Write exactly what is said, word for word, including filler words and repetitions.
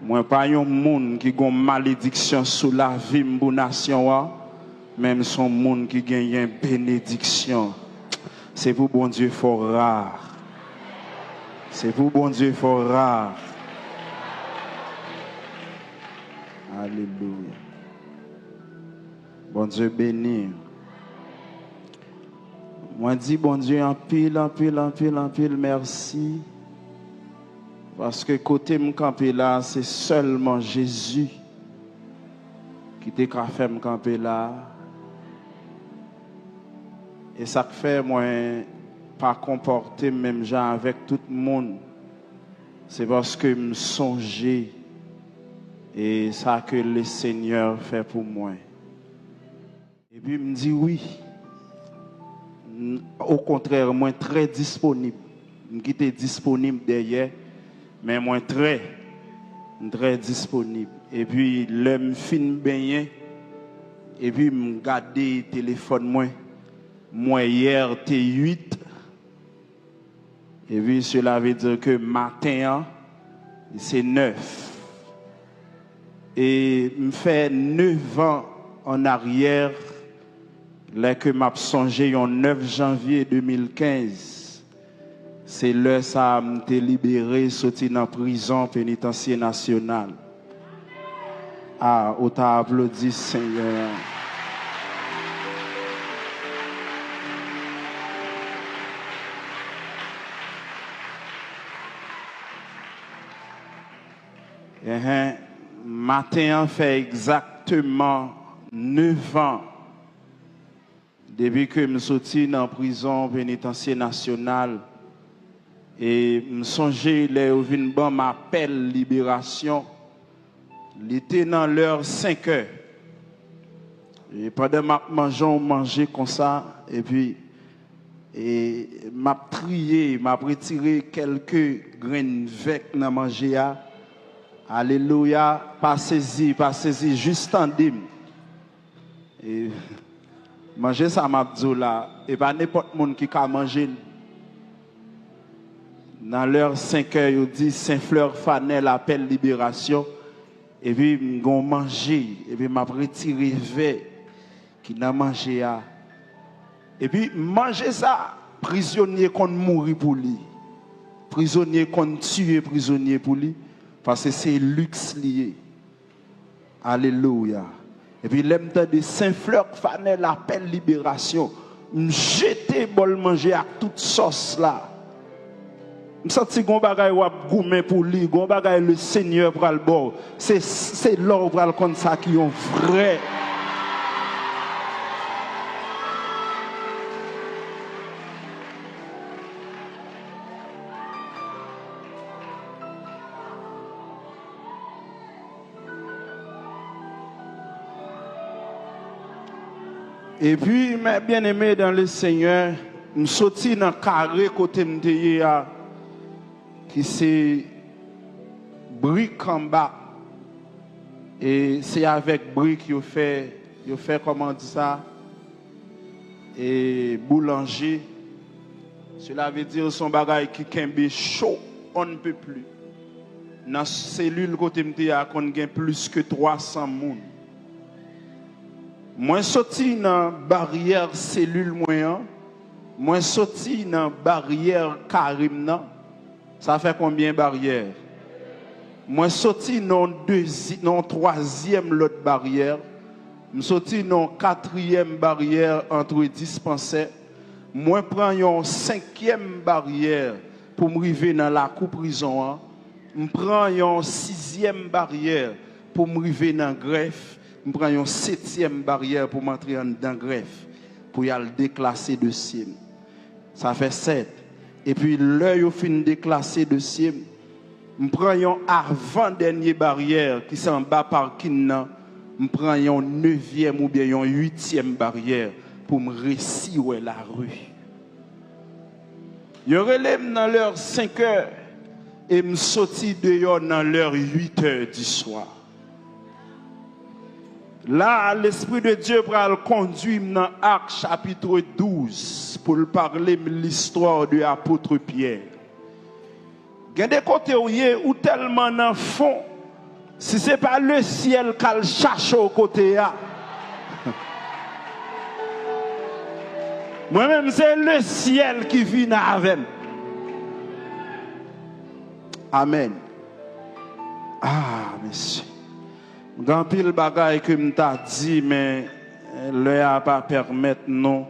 Mwen pa yon moun ki gon malediksyon sou lavi m pou nasyon an, men m se yon moun ki genyen benediksyon. Se pou Bondye fè w ra. Se pou Bondye fè w ra. Alelouya. Bondye beni. Mwen di Bondye anpil, anpil, anpil, anpil mèsi. Paske kote m kanpe la, se sèlman Jezi ki te ka fè m kanpe la. E sa k fè mwen pa konpòte m menm jan avèk tout moun, se paske m sonje e sa ke Lesenyè fè pou mwen. Epi m di wi. N-, okontrè, mwen trè disponib. M kite disponib dèyè, men mwen trè, m trè disponib. Epi lè m fin benyen, epi m gade telefòn mwen, m wè yè te uit. Epi cela veut dire que maten an, se nèf. E m fè nèf an an aryè, lè ke m ap sonje yon nèf janvye de mil kenz, se lè sa a m te libere soti nan prizon penitansye nasyonal. A, ou ta aplodi Senyè a. Enhen, maten an fè egzakteman nèf an depi ke m soti nan prizon penitansye nasyonal. E m sonje lè yo vin ban m apèl liberasyon, li te nan lè senk è. E pandan m ap manje yon manje konsa, epi, e m ap triye, m ap retire kèlke grenn vèk nan manje a. Alelouya, pa sezi, pa sezi, jis tande m. E manje sa m ap di w la, e pa nenpòt moun ki ka manje l. Nan lè senk è, yo di Sen Flè Fanèl apèl liberasyon, epi m gon manje, epi m ap retire vè ki nan manje a. Epi manje sa, prizonye konn mouri pou li. Prizonye konn tiye prizonye pou li, paske se liks li ye. Alelouya. Epi lè m tande Sen Flè Fanèl apèl liberasyon, m jete bòl manje ak tout sòs la. M santi gon bagay w ap goumen pou li, gon bagay Lesenyè pral ba w. Se, se lè w pral konn sa ki yon vrè. Epi, mes bien-aimés dans le Seigneur, m soti nan kare kote m te ye a, ki se brik anba. E se avèk brik yo fè, yo fè, kòman di sa? E boulanje. Cela veut dire se yon bagay ki kenbe cho on ne peut plus. Nan selil kote m te a konn gen plis ke twa san moun. Mwen soti nan baryè selil mwen an, mwen soti nan baryè kare m nan. Sa fè konbyen baryè? Mwen soti nan yon dezi-, nan yon twazyèm lòt baryè. M soti nan yon katriyèm baryè antre dispansè. Mwen pran yon senkyèm baryè pou m rive nan lakou prizon an. M pran yon sizyèm baryè pou m rive nan grèf. M pran yon setyèm baryè pou m antre anndan grèf, pou y al deklase dosye m. Sa fè sèt. Epi lè yo fin deklase dosye m, m pran yon avan dènye baryè ki se anba pakin nan, m pran yon nevyèm oubyen yon uityèm baryè pou m resi wè lari. Yo rele m nan lè senk è e m soti deyò nan lè uit è di swa. La, Lespri de Dye pral kondui m nan Ak chapit douz pou l pale m listwa de apot Pyè. Gen de kote w ye, ou tèlman nan fon, Si se pa lesyèl k al chache w kote a, mwen menm se lesyèl ki vin avè m. Amèn. Ah, mesye. Gen anpil bagay ke m ta di, men lè a pa pèmèt nou.